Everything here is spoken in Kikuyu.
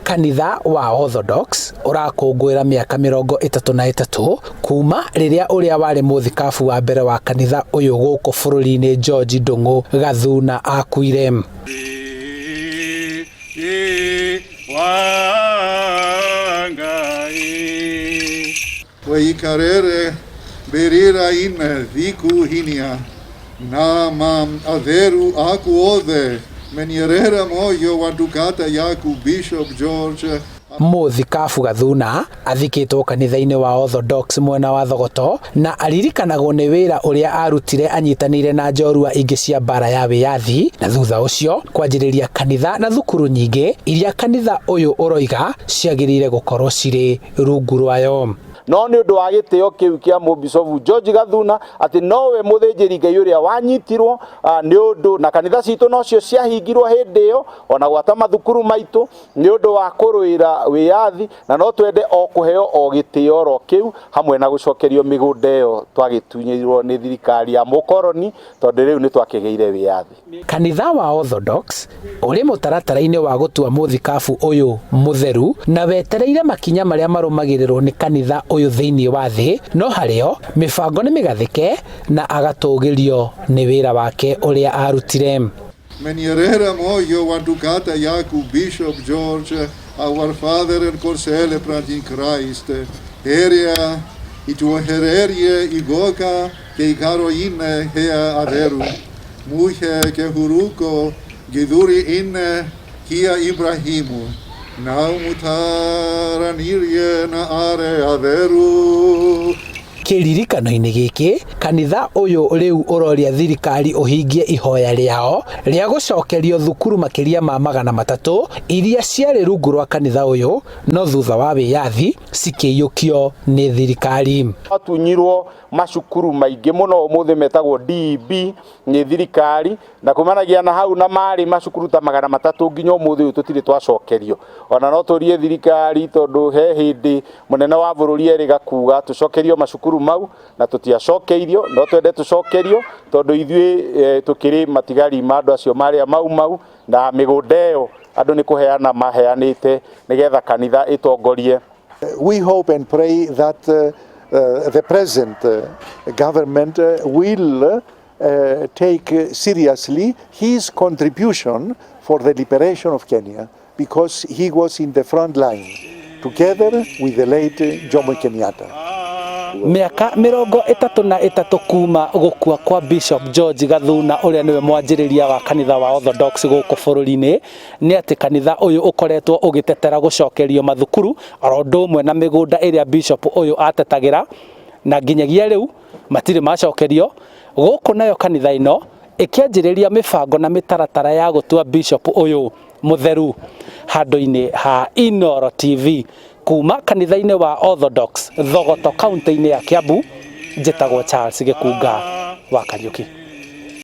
Kanitha wa Orthodox ũrakũngũĩra mĩaka 33 kuma rĩrĩa ũrĩa warĩ mũthikabu wa mbere wa kanitha ũyũ gũkũ bũrũri-inĩ George Ndung'u Gathuna akuire. Waikarere berira ine thiku hinia na ma atheru aku othe menyerera moyo wa ndungata yaku Bishop George. Mũthikabu Gathuna athikĩtwo kanitha-inĩ wa Orthodox mwena wa Thogoto na aririkanagwo nĩ wĩra ũrĩa arutire anyitanĩire na njorua ingĩ cia mbara ya wĩyathi na thutha ũcio kwanjĩrĩria kanitha na thukuru nyingĩ iria kanitha ũyũ ũroiga ciagĩrĩire gũkorwo cirĩ rungu rwayo. No nĩ ũndũ wa gĩtĩo kĩu kĩa mũbicobu George Gathuna atĩ nowe mũthĩnjĩri Ngai ũrĩa wanyitirwo nĩ ũndũ na kanitha citũ nocio ciahingirwo hĩndĩ ĩyo ona gwata mathukuru maitũ nĩ ũndũ wa kũrũĩra wĩyathi, na no twende o kũheo o gĩtĩo oro kĩu hamwe na gũcokerio mĩgũnda ĩyo twagĩtunyĩirwo nĩ thirikari ya mũkoroni tondũ rĩu nĩ twakĩgĩire wĩyathi. Kanitha wa Orthodox ũrĩ mũtaratara-inĩ wa gũtua mũthikabu ũyũ mũtheru na wetereire makinya marĩa marũmagĩrĩrwo nĩ kanitha ũyũ thĩinĩ wa thĩ, no harĩo mĩbango nĩ mĩgathĩke na agatũgĩrio nĩ wĩra wake ũrĩa arutire. Menyerera moyo wa ndungata yaku Bishop George, our father and co-celebrant in Christ, eria ituohererie igoka ke ikaro ine hea atheru, muhe ke huruko githuri ine kia Ibrahimu, nau mutaranirie na are atheru. Kĩririkano-inĩ gĩkĩ kanitha ũyũ rĩu ũroria thirikari ũhingie ihoya rĩao rĩa gũcokerio thukuru makĩria ma 300 iria ciarĩ rungu rwa kanitha ũyũ no thutha wa wĩyathi cikĩiyũkio nĩ thirikari. Twatunyirwo macukuru maingĩ mũno ũmũthĩ metagwo DEB nĩ thirikari na kumanagia na hau na marĩ macukuru ta 300 nginya ũmũthĩ ũyũ tũtirĩ twacokerio. Ona no tũrie thirikari tondũ he hĩndĩ mũnene wa bũrũri erĩga kuga tũcokerio macukuru mau na tũtiacokeirio, no twende tũcokerio tondũ ithuĩ tũkĩrĩ matigari ma andũ acio marĩa mau mau na mĩgũnda ĩyo andũ nĩ kũheana maheanĩte nĩgetha kanitha ĩtongorie. We hope and pray that the present government will take seriously his contribution for the liberation of Kenya, because he was in the front line together with the late Jomo Kenyatta. Mĩaka 33 kuma gũkua kwa Bishop George Gathuna ũrĩa nĩwe mwanjĩrĩria wa kanitha wa Orthodox gũkũ bũrũri-inĩ, nĩ atĩ kanitha ũyũ ũkoretwo ũgĩtetera gũcokerio mathukuru oro ũndũ ũmwe na mĩgũnda ĩrĩa Bishop ũyũ atetagĩra, na nginyagia rĩu matirĩ macokerio. Gũkũ nayo kanitha ĩno ĩkĩanjĩrĩria mĩbango na mĩtaratara ya gũtua Bishop ũyũ mũtheru handũ-inĩ ha Inooro TV. Kuma kanitha-inĩ wa Orthodox Thogoto kaunti-inĩ ya Kiambu, njĩtagwo Charles Gĩkunga wa Kariũki.